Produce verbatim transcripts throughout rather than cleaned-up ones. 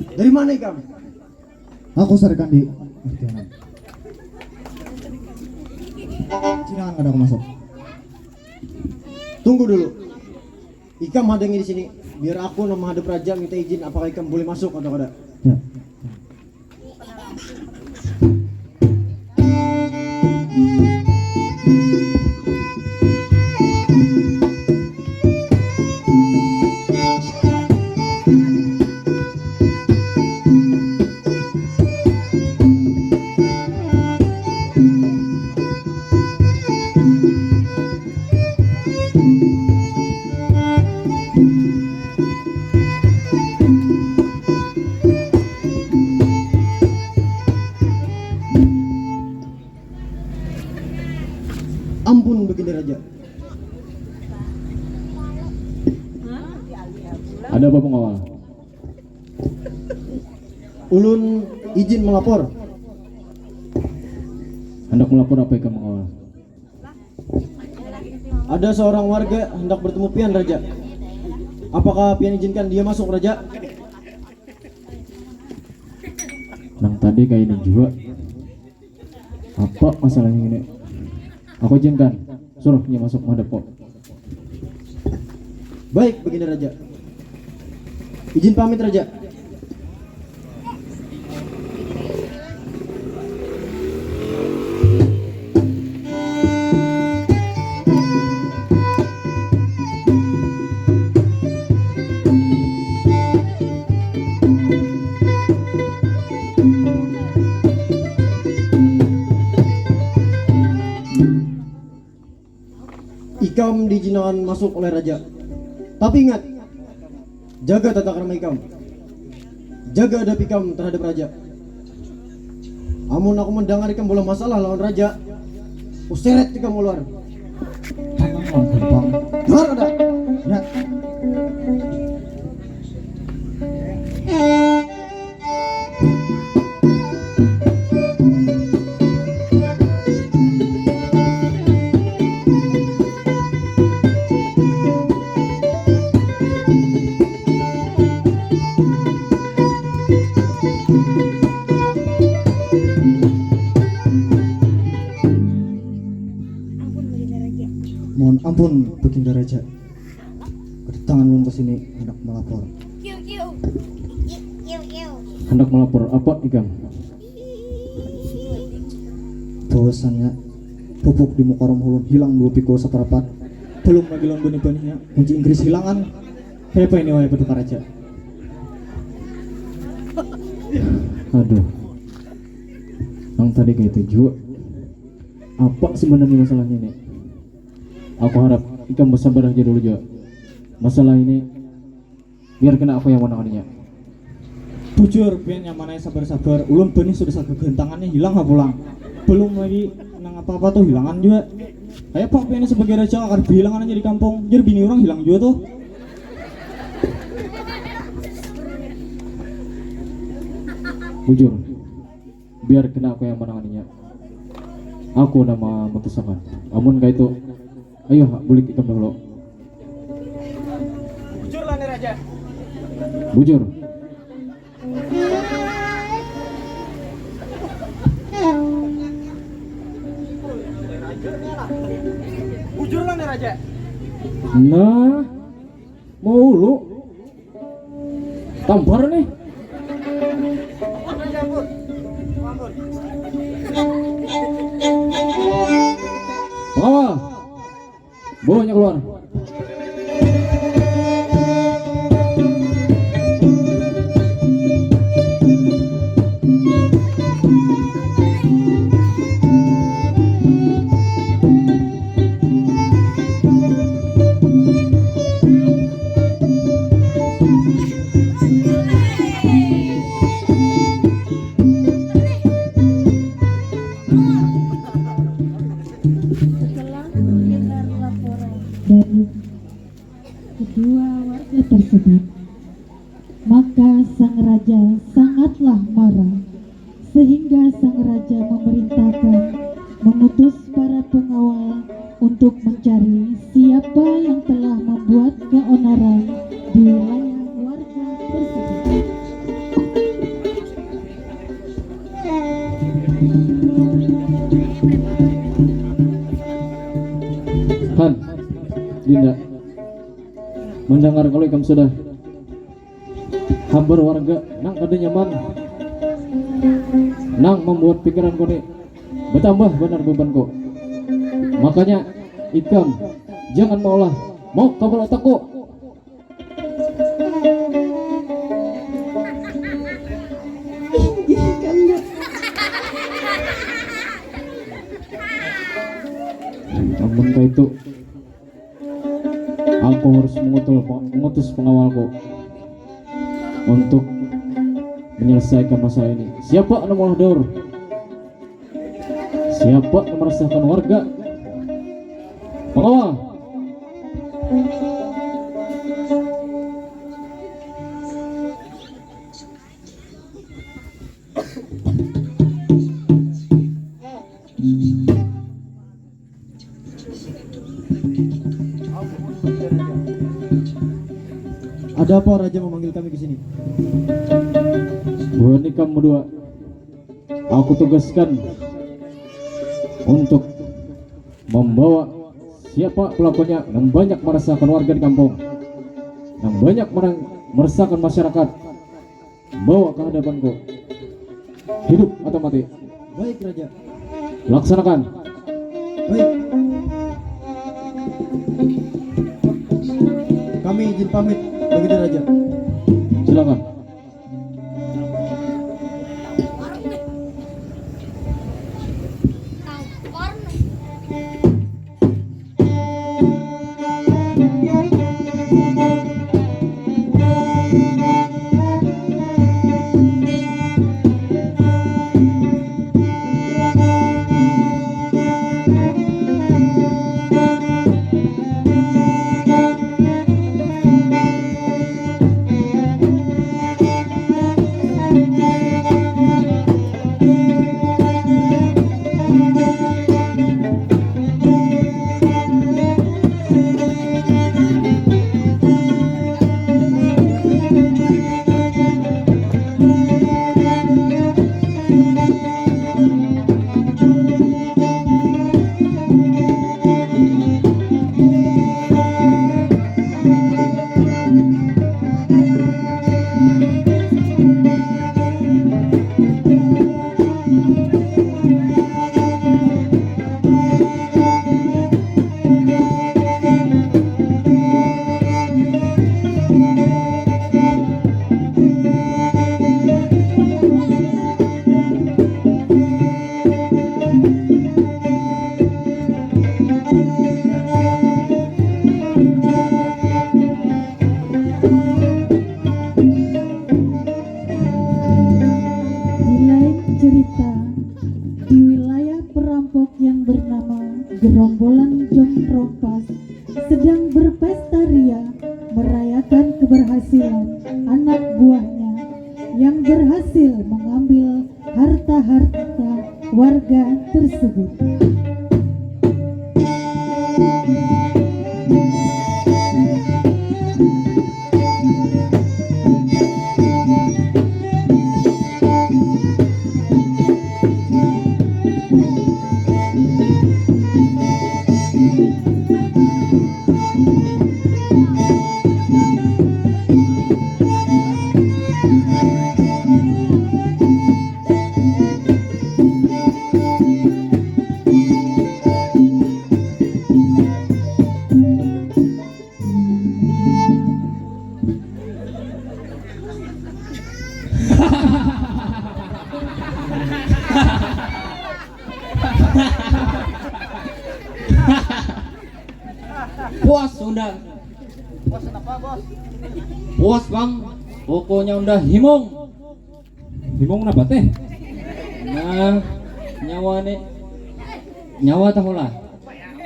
Dari mana ikam? Aku Sarikandi. Jangan. Jangan ada aku masuk. Tunggu dulu. Ikam hadangi di sini. Biar aku nang menghadap raja minta izin apakah ikam boleh masuk atau kada. Ya. Ampun, Baginda Raja. Ada apa, pengawal? Ulun izin melapor. Hendak melapor apa ikam, pengawal? Ada seorang warga hendak bertemu pian, Raja. Apakah pian izinkan dia masuk, Raja? Nang tadi kayak ini juga. Apa masalahnya ini? Aku izinkan. Suruh dia masuk menghadap kok. Baik, Baginda Raja. Izin pamit, Raja. Ikam diizinakan masuk oleh raja. Tapi ingat, jaga tata krama ikam. Jaga adab ikam terhadap raja. Amun aku mendengar ikam bola masalah lawan raja, kuseret ikam keluar. Tenang, Bang Gampang. Dengar kada? Ya. Mohon ampun, Baginda Raja. Kedatangan ulun ke sini hendak melapor. Kiu, kiu. Kiu, kiu. Hendak melapor apa ikam? Bahwasannya pupuk di muka rumah ulun hilang dua pikul saparapat. Belum lagi lawan benih-benihnya, kunci Inggris hilangan. Kayapa ini, wahai Paduka Raja? Aduh. Nang tadi kayak itu jua. Apa sebenarnya masalahnya ini? Aku harap ikam bersabar aja dulu, Jo. Masalah ini biar kena aku yang menanganinya. Bujur, pian yang mana sabar-sabar. Ulun benih sudah sagagahan tangannya hilang ha pulang. Belum lagi nang apa-apa tuh hilangan juga. Kayak pang pian sebagai raja kakar hilangan aja di kampung. Jar bini orang hilang juga tuh. Bujur. Biar kena aku yang menanganinya. Aku nama memutuskan. Amun kayak itu, ayo bulik ikam dulu. Bujur lah nih raja. Bujur. Bujur lah nih raja. Nah, mau lu tampar nih. Pengawal, bawanya keluar. Setelah mendengar laporan dari kedua warga tersebut, maka sang raja sangatlah marah, sehingga sang raja memerintahkan mengutus para pengawal untuk mencari siapa yang telah membuat keonaran di wilayah warga tersebut. Dinda, mendengar kalau ikam sudah habar warga nang kada nyaman, nang membuat pikiranku ni bertambah benar bebanku. Makanya ikam jangan maulah mau kapal otakku. Amun kaitu, aku harus mengutul, mengutus pengawalku untuk menyelesaikan masalah ini. Siapa anu maulah daur? Siapa anu meresahkan warga? Pengawal. Ada apa Raja memanggil kami ke sini? Buhan ikam berdua, aku tugaskan untuk membawa siapa pelakunya yang banyak meresahkan warga di kampung, yang banyak mereng- meresahkan masyarakat. Bawa ke hadapanku. Hidup atau mati? Baik, Raja. Laksanakan. Baik. Kami izin pamit, begitu, Raja. Silakan. Di lain cerita, di wilayah perampok yang bernama Gerombolan Jong Rompas sedang berpesta ria merayakan keberhasilan anak buahnya yang berhasil mengambil harta-harta warga tersebut. Puas Unda. Puas kenapa, Bos? Puas, Bang. Pokoknya Unda himung. Himung napa teh? Nah, nyawa nih. Nyawa tahu lah.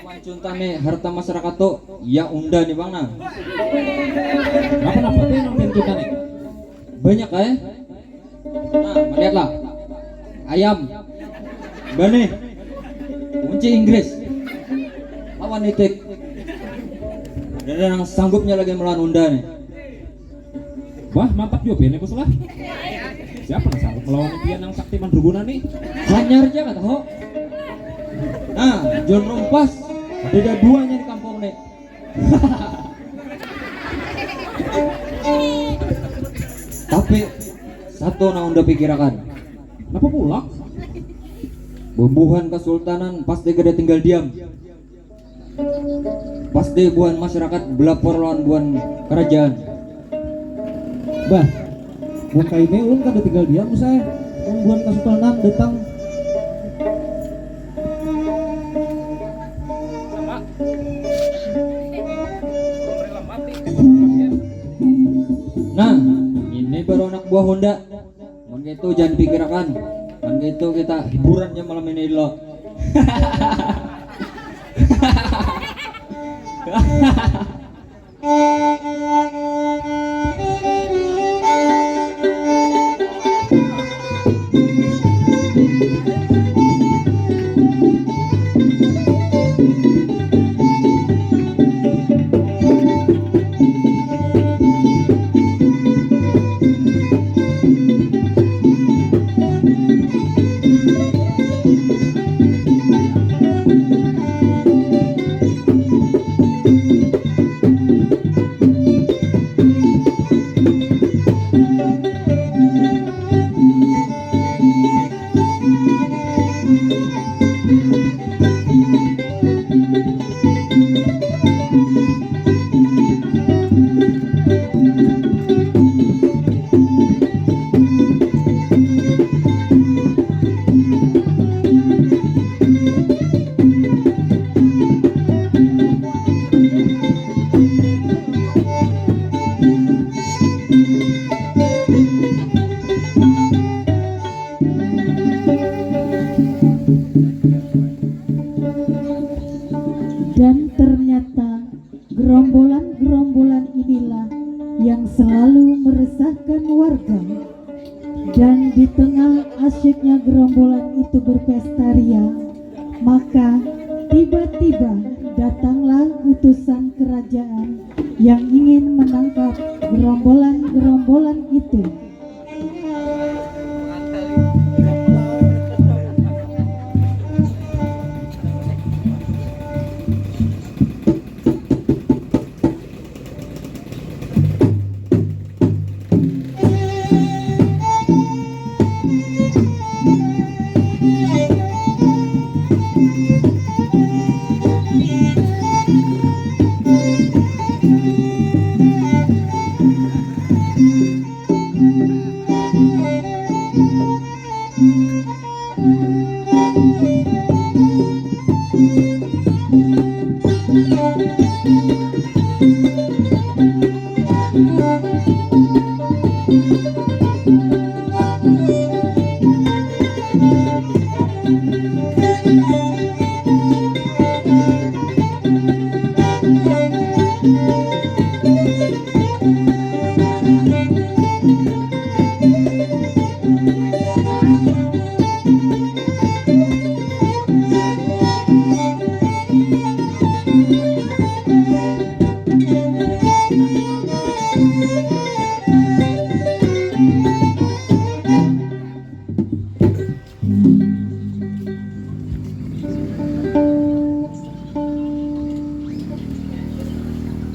Mancuntan nih harta masyarakat tuh, ya Unda nih, Bang, nah. Napa napa teh nang mancuntan nih? Banyak, eh. Nah, melihatlah. Ayam. Banih. Kunci Inggris. Lawan itik. Ada yang sanggupnya lagi melawan Unda nih. Wah, mantap juga bene, Bos lah. Siapa nang sanggup melawan pian nang sakti mandraguna nih? Hanyar aja kata ho. Nah, John Rompas. Ada duanya di kampung nih. Tapi satu nang unda pikirakan. Napa pulang? Bubuhan kasultanan pasti kada tinggal diam. Pasti buhan masyarakat belapor lawan buhan kerajaan. Bah, mun kaini ulun kada tinggal diam usai. Mun buhan kasultanan datang. Nah, ini baru anak buah Honda. Mun kaitu jangan pikirakan. Mun kaitu kita hiburannya malam ini dulu. Dan ternyata gerombolan-gerombolan inilah yang selalu meresahkan warga. Dan di tengah asyiknya gerombolan itu berpesta ria, maka tiba-tiba datanglah utusan kerajaan yang ingin menangkap gerombolan-gerombolan itu.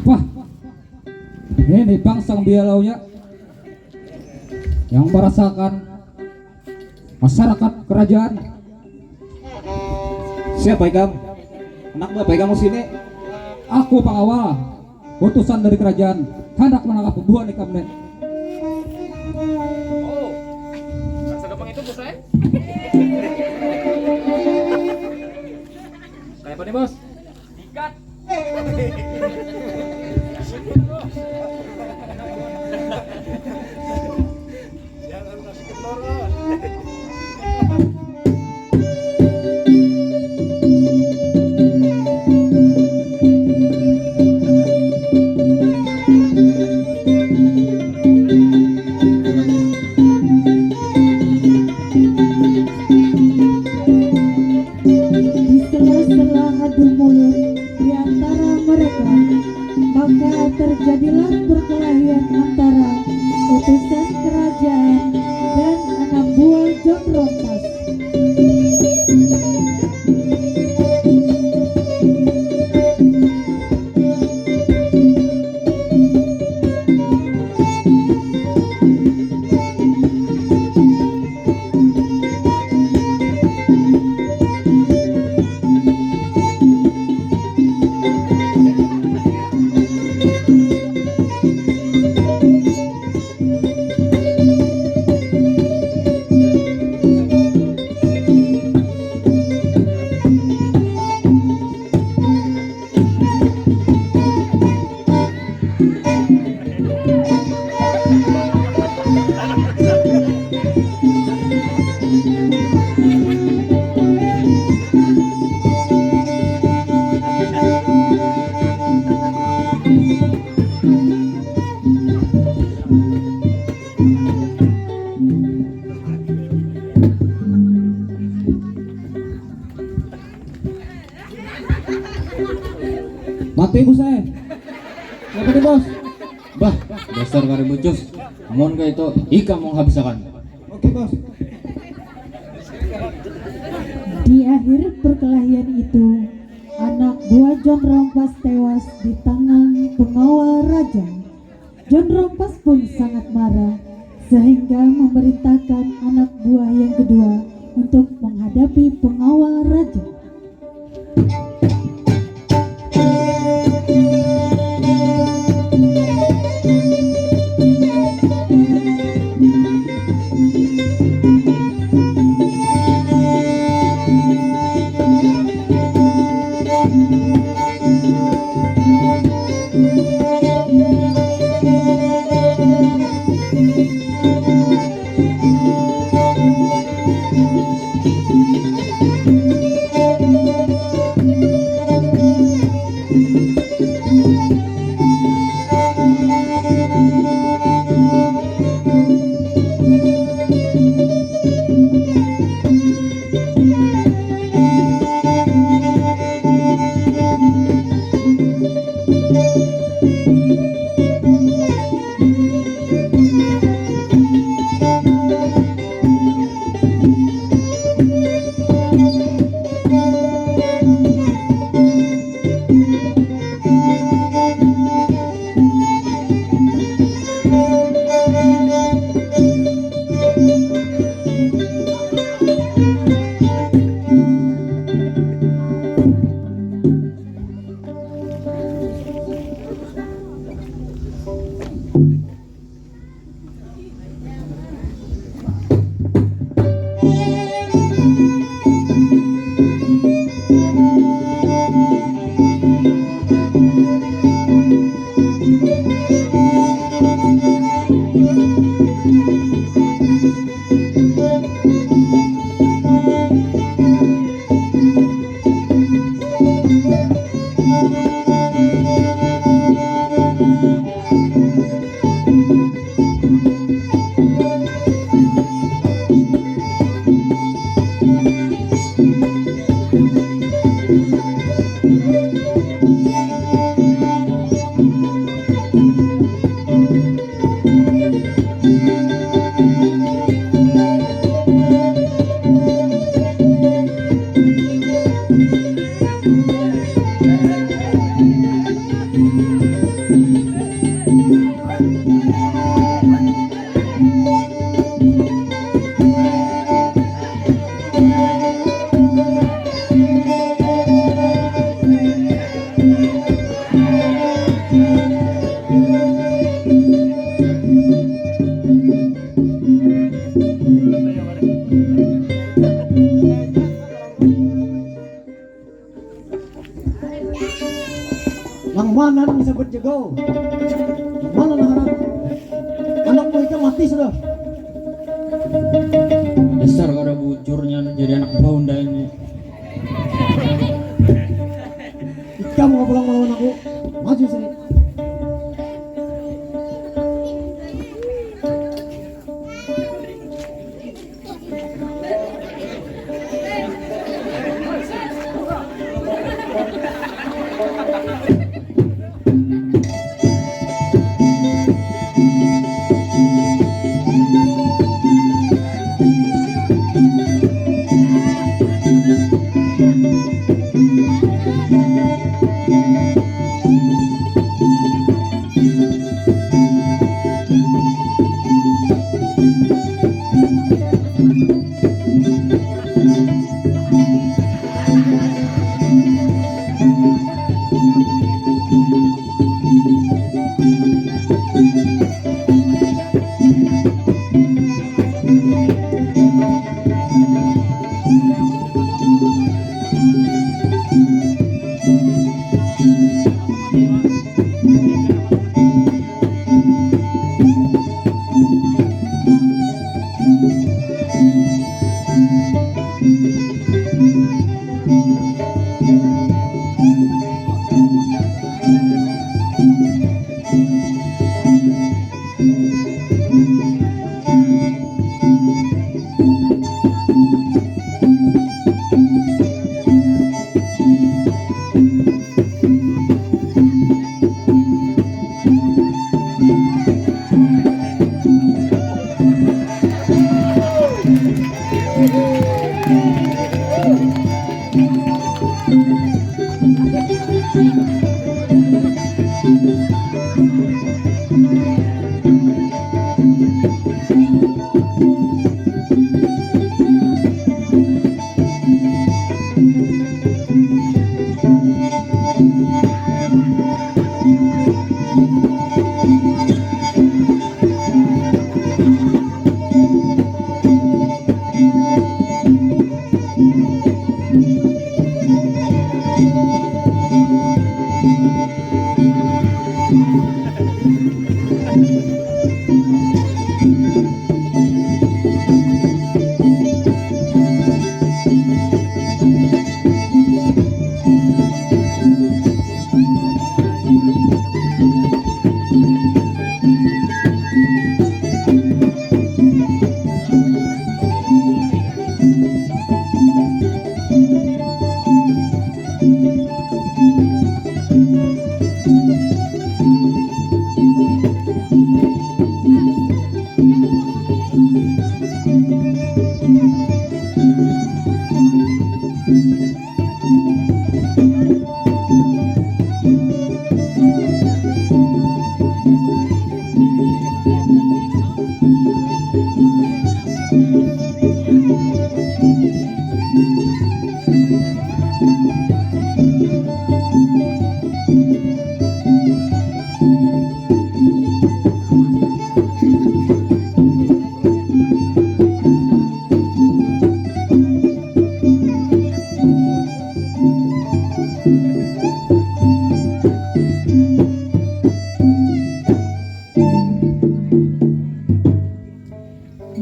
Wah, ini pang sang bialaunya yang merasakan masyarakat kerajaan. Siapa ikam? Anak apa ikam sini? Aku pengawal, utusan dari kerajaan, hendak menangkap bubuhan ikam nih. Oh, rasa gampang itu bos saya. Kayak apa nih bos? Dikat. Di sela-sela hadumu Tapi bos eh. Apa nih bos? Bah, dasar kada becus. Mun kaya itu, ikam menghabisakan. Oke bos. Di akhir perkelahian itu, anak buah John Rompas tewas di tangan pengawal raja. John Rompas pun sangat marah, sehingga memerintahkan anak buah yang kedua untuk menghadapi pengawal raja. Nang mana nang sabat jaga? Nang mana nang harat? Anakku ikam mati sudah. Dasar kada bujurnya jadi anak baunda ini. Ikam mau pulang melawan aku? Maju sini.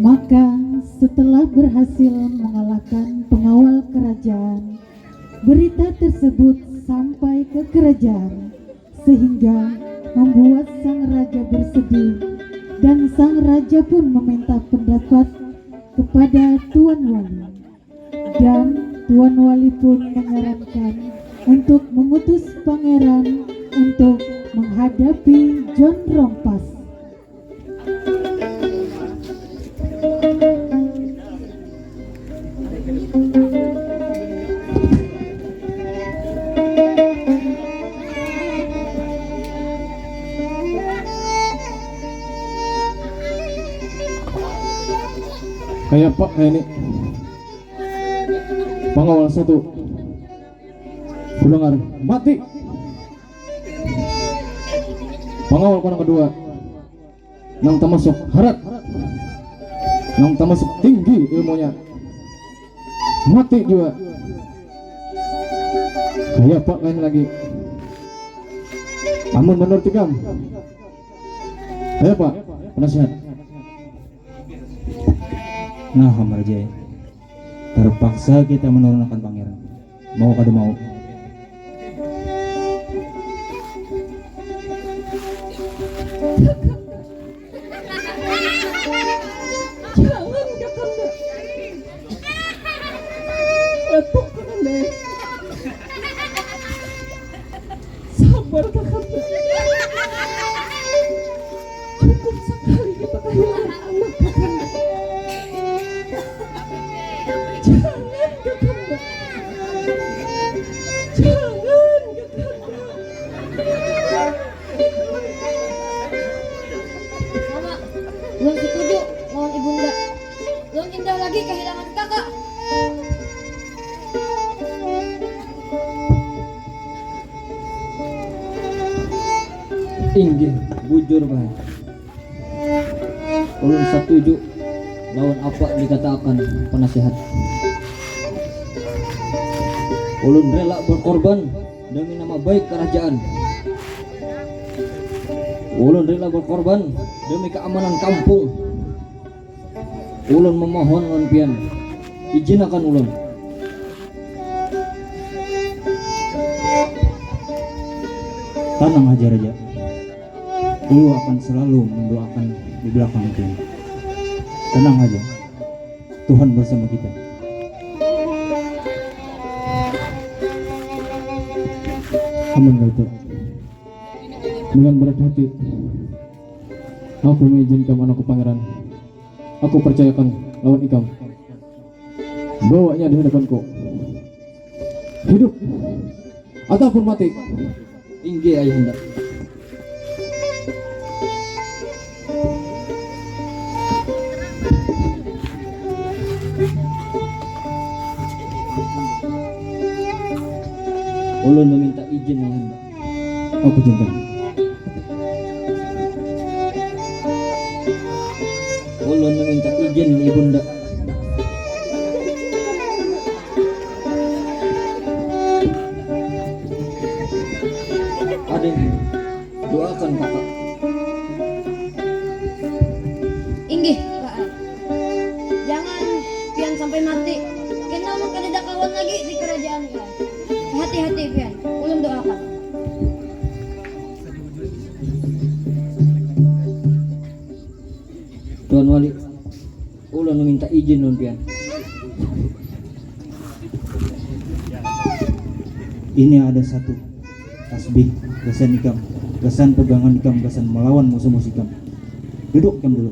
Maka, setelah berhasil mengalahkan pengawal kerajaan, berita tersebut sampai ke kerajaan, sehingga membuat sang raja bersedih, dan sang raja pun meminta pendapat kepada Tuan Wali. Dan Tuan Wali pun menyarankan untuk mengutus pangeran untuk menghadapi John Rompas. Kayak apa kayak ini? Pangawal satu. Kudengar mati. Pangawal kurang kedua. Nang termasuk harat. Nang termasuk tinggi ilmunya. Mati juga. Kayak apa kayak ini lagi? Amun menurut ikam, kayak apa penasihat? Nah, Hamar Jaya. Terpaksa kita menurunkan pangeran. Mau kada mau. Jangan kakanda. Batuk kakanda. Sabar kakanda. Cukup sekali kita kehilangan anak kakanda. Jangan kakanda. Jangan kakanda. Sama, ulun setuju lawan ibunda. Ulun indah lagi kehilangan kakak. Inggih, bujur bae. Ulun satuju lawan apa dikataakan panasihat. Ulun rela berkorban demi nama baik karajaan. Ulun rela berkorban demi kaamanan kampung. Ulun memohon lawan pian, ijinakan ulun. Tanang haja, Raja. Ulu akan selalu mendoakan di belakang itu. Tenang aja. Tuhan bersama kita. Aman kau tu. Dengan berat hati aku mengizinkan anakku pangeran. Aku percayakan lawan ikam. Bawanya di hadapanku. Hidup ataupun mati. Inggih, Ayahanda. Ulun meminta izin, Ayahanda. Aku cinta. Ulun meminta izin, Ibunda. Ading, doakan kakak. Inggih, Pak. Jangan pian sampai mati. Kena mun kadada kawan lagi di kerajaan, Pak. Hati-hati pian. Ulun doakan. Tuan Wali, ulun meminta izin lawan pian. Ini ada satu tasbih gasan ikam, gasan pegangan ikam, gasan melawan musuh-musuh ikam. Duduk ikam dulu.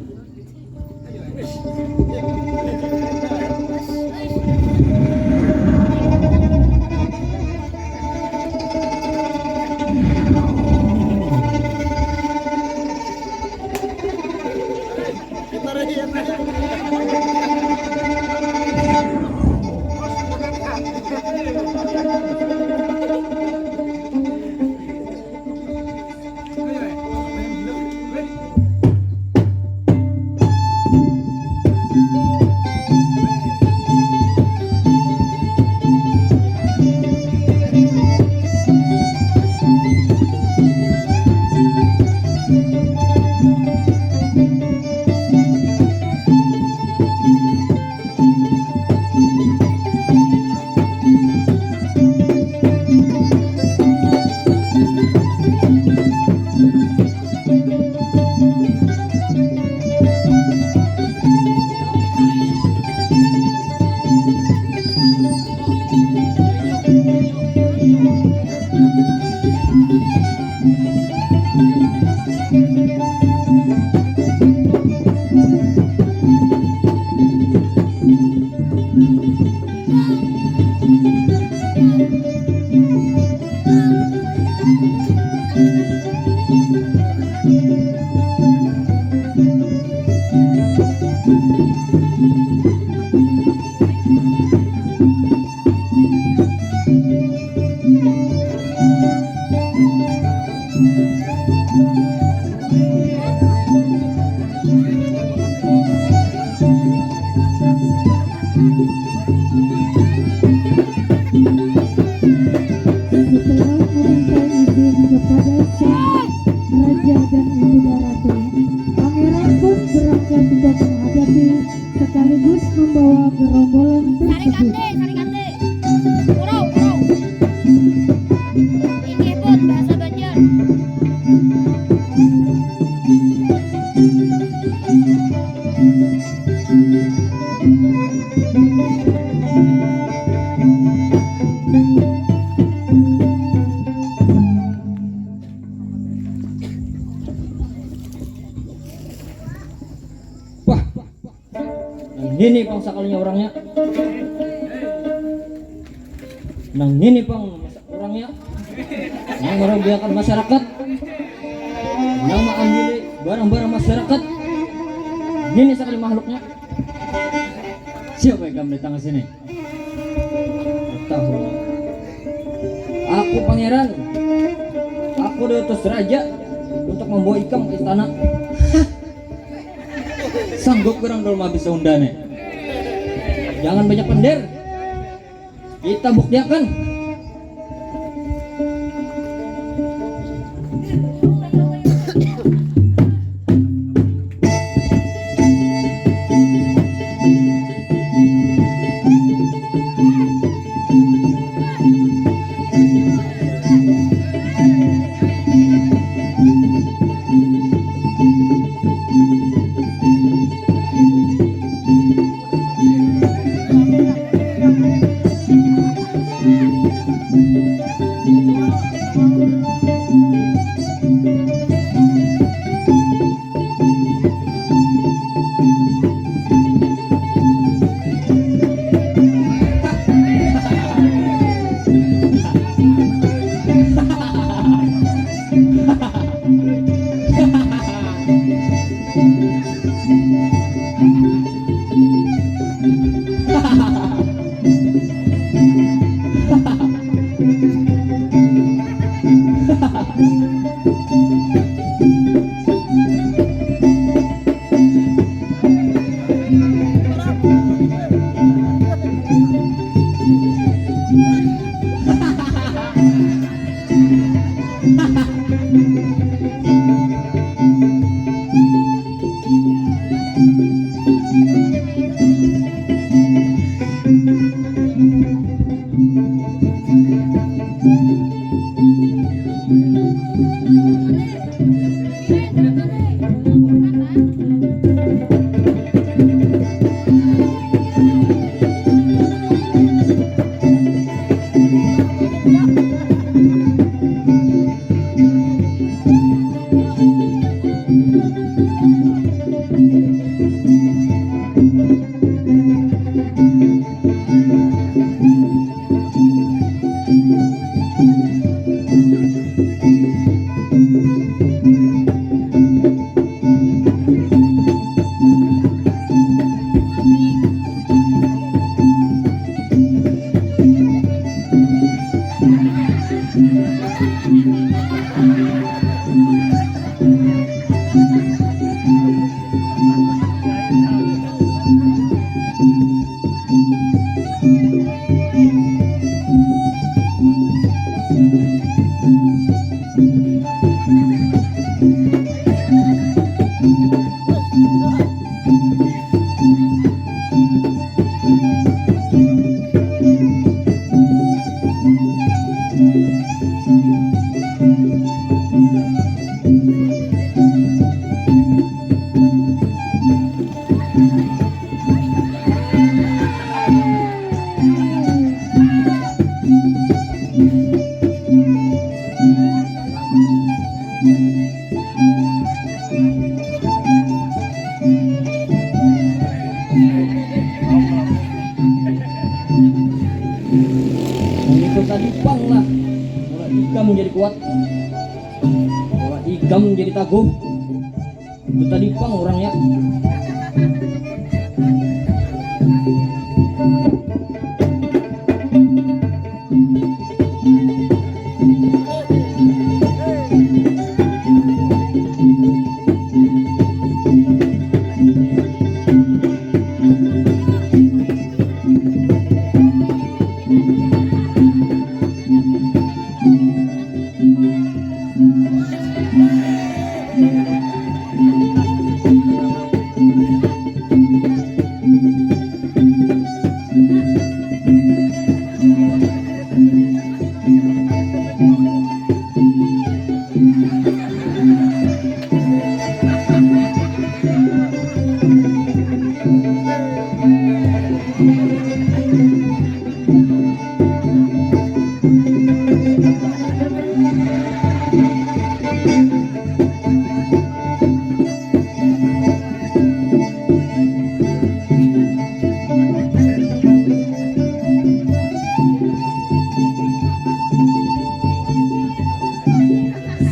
Setelah meminta izin kepada sang raja dan ibunda ratu, pangeran pun berangkat untuk menghadapi sekaligus membawa gerombolan tersebut. Sarikate, sarikate. Urau, urau. Inggih, Bun, bahasa Banjar. Wah, nang ini pang sakalinya orangnya. Nang ini pang orangnya. Nang merugiakan masyarakat. Nang mengambil barang-barang masyarakat. Ini sakali makhluknya. Siapa yang kamu datang ke sini? Tahu. Aku pangeran. Aku diutus raja untuk membawa ikam ke istana. Sanggup kurang dulu habis undane. Jangan banyak pender. Kita buktiakan. Kuat. Kalau ikam jadi taguh. Itu tadi pang orangnya.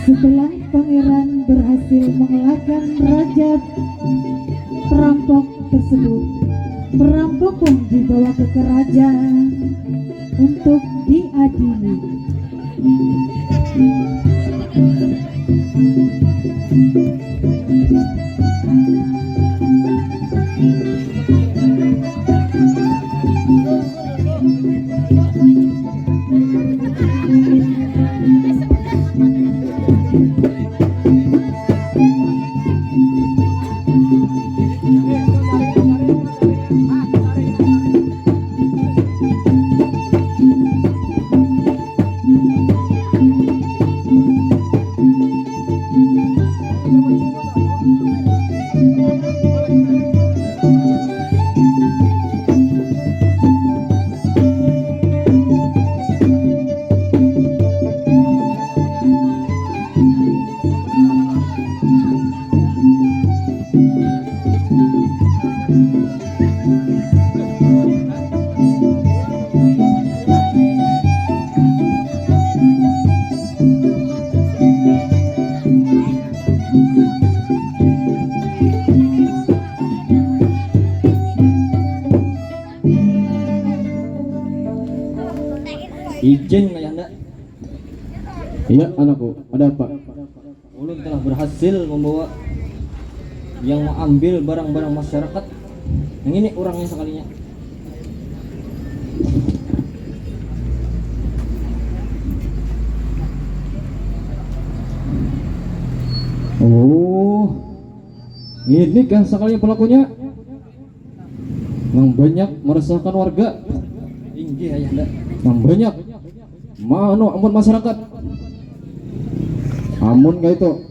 Setelah pangeran berhasil mengalahkan raja perampok tersebut, perampok pun dibawa ke kerajaan untuk diadili. Izin, Ayahanda. Iya, anakku. Ada apa? Ulun telah berhasil membawa yang mengambil barang-barang masyarakat. Yang ini orangnya sekalinya. Oh, ini kah sekalinya pelakunya? Nang banyak meresahkan warga. Inggih, Ayahanda. Nang banyak manu amun masyarakat. Amun kaitu,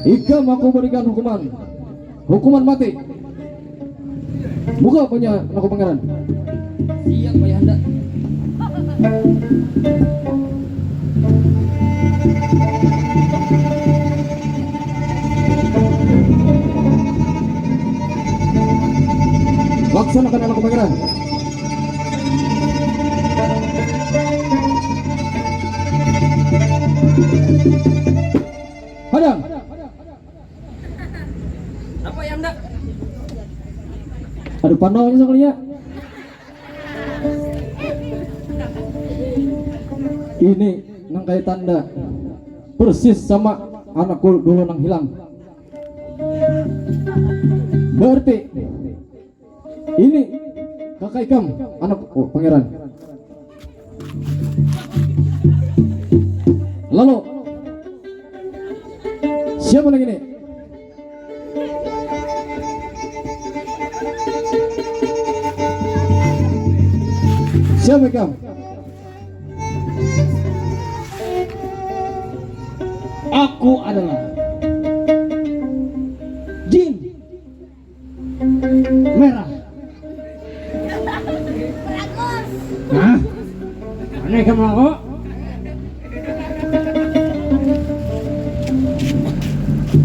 ikam aku berikan hukuman. Hukuman mati. Buka punya aku pangeran. Siap, Ayahanda. Laksanakan, anakku pangeran. Hadang. Apa ya, Nda? Ada panaunya sekalinya. Ini nang kaya tanda persis sama anakku dulu nang hilang. Berarti ini kakak ikam, anak, oh, pangeran. Lalu siapa lagi nih? Siapa ikam? Aku adalah jin merah. Nah, mana ikam aku?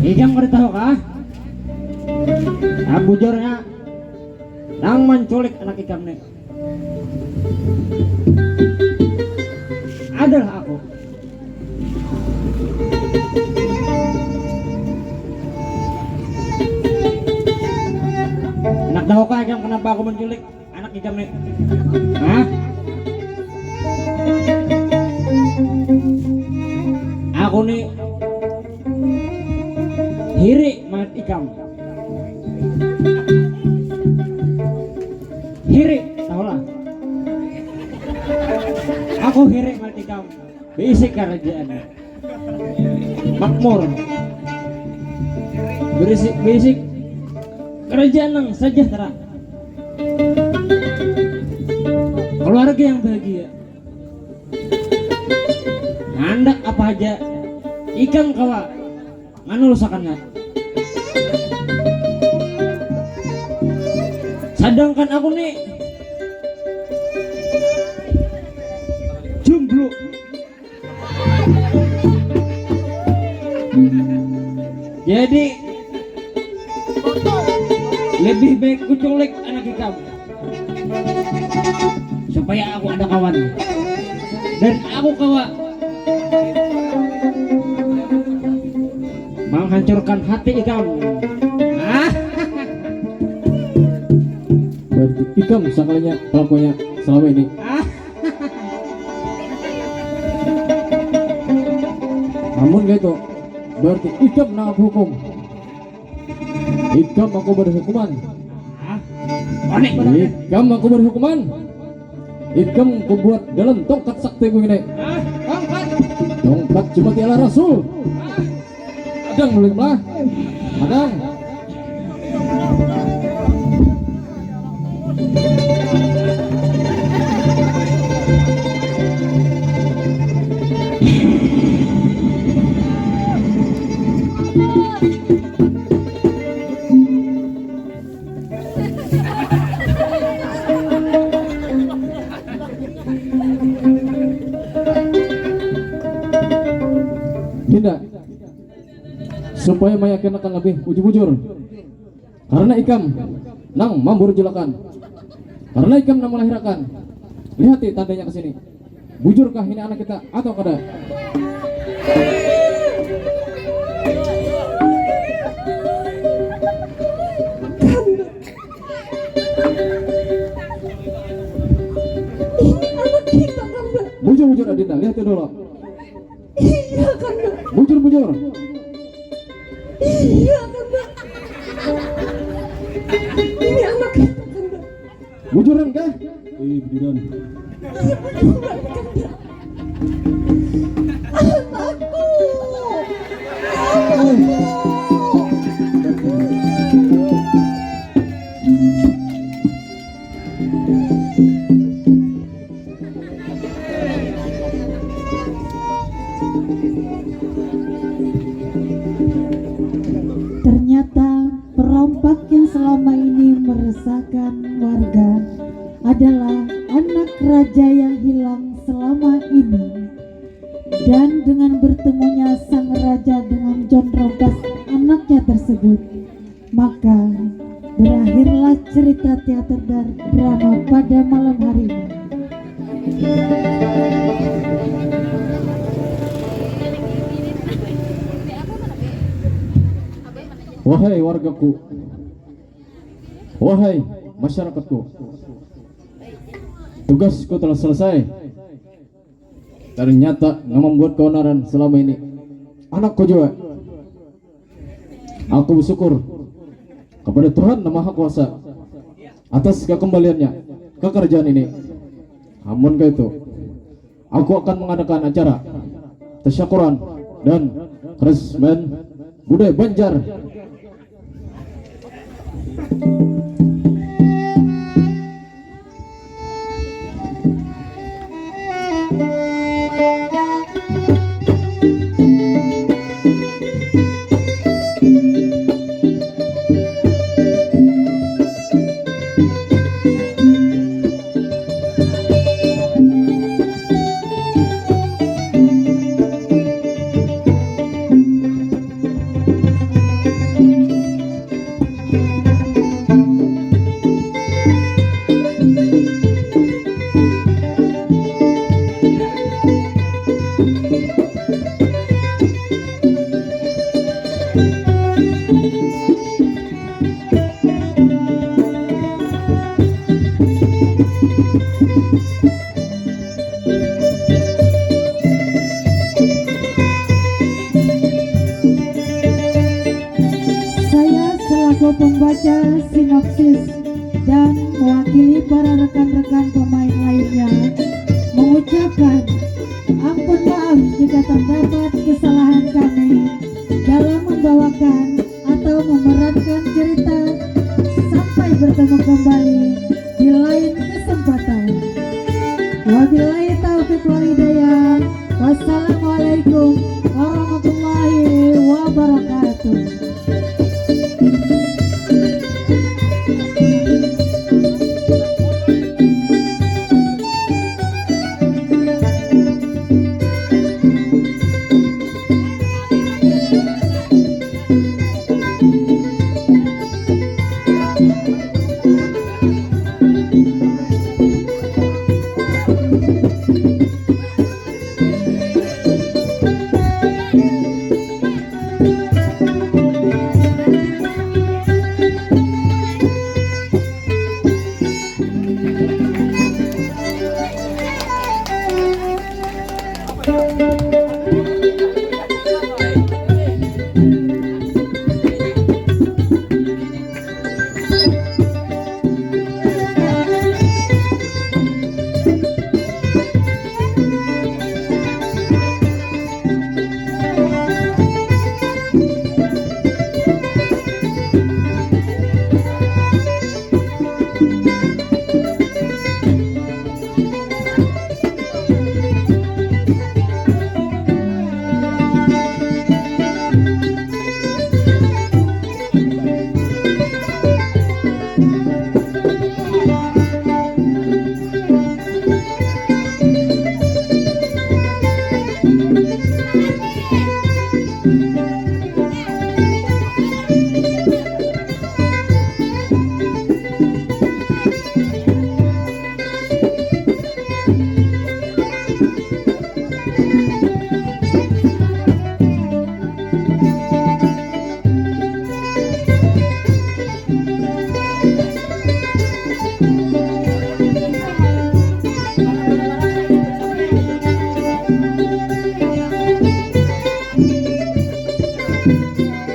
Ikam kada tahu kah? Nah, bujurnya, nang manculik anak ikam nih adalah aku. Tahu kah ikam kenapa aku menculik anak ikam nih? Hah? Aku nih hiri melihat ikam. Hiri, tahulah. Aku hiri melihat ikam. Beisi kerajaan. Makmur. Beisi, beisi kerajaan nang sejahtera. Keluarga yang bahagia. Handak apa haja ikam kawa manulusakannya. Sedangkan aku nih jomblo. Jadi lebih baik kuculik anak ikam supaya aku ada kawan dan aku kawa menghancurkan hati ikam. Ah. Berarti ikam sakalinya pelakunya selama ini. Ah. Namun gitu, berarti ikam nang aku hukum. Ikam aku beri hukuman. Ah. Onek benar. Ikam aku beri hukuman. Ikam kubuat dalam tongkat saktiku ini. Ah, tongkat. Tongkat cuma tiada rasul. Adang dulu lah. Adang. Dinda, supaya meyakinkan lebih bujur-bujur. Karena ikam nang mamburjulakan. Karena ikam nang melahirakan. Lihati tandanya ke sini. Bujurkah ini anak kita atau kada? Ini anak kita, Kanda. Bujur-bujur Adinda, lihati dulu. Iya, Kanda. Bujur-bujur. Iya, Kanda. Ini anak kita, Kanda. Bujuran kah? Ih, bujuran. Iya, bujuran, Kanda. Anakku. Anakku. Ternyata perompak yang selama ini meresahkan warga adalah anak raja yang hilang selama ini. Dan dengan bertemunya sang raja dengan John Rompas anaknya tersebut, maka berakhirlah cerita teater dan drama pada malam hari ini. Wahai wargaku, wahai masyarakatku, tugasku telah selesai. Ternyata nang membuat keonaran selama ini anakku jua. Aku bersyukur kepada Tuhan Yang Maha Kuasa atas kekembaliannya ke kerajaan ini. Amun kaitu, aku akan mengadakan acara tasyakuran dan resmen budaya Banjar. Saya selaku pembaca sinopsis dan mewakili para rekan-rekan pemain lainnya mengucapkan ampun maaf jika terdapat kesalahan kami dalam membawakan atau memerankan cerita. Sampai bertemu kembali di lain kesempatan. Wabillahi taufiq wal hidayah. Wassalamualaikum warahmatullahi wabarakatuh.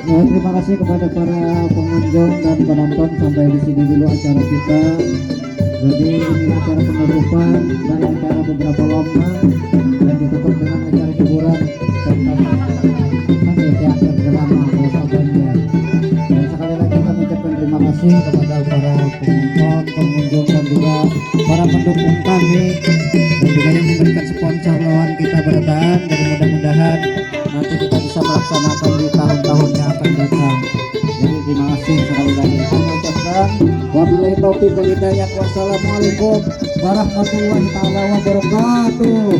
Ya, terima kasih kepada para pengunjung dan penonton, sampai di sini dulu acara kita. Jadi, ini acara penutupan dari acara beberapa lomba dan ditutup dengan acara hiburan tentang, eh, teater drama bahasa Banjar. Dan sekali lagi kami ucapkan terima kasih kepada para penonton, pengunjung, dan juga para pendukung kami, dan juga yang memberikan sponsor lawan kita berataan. Dan mudah-mudahan nanti kita bisa melaksanakan di tahun-tahun yang akan datang. Jadi, terima kasih sekali lagi kami ucapkan. Wabillahi taufiq wal hidayah. Wassalamualaikum warahmatullahi taala wabarakatuh.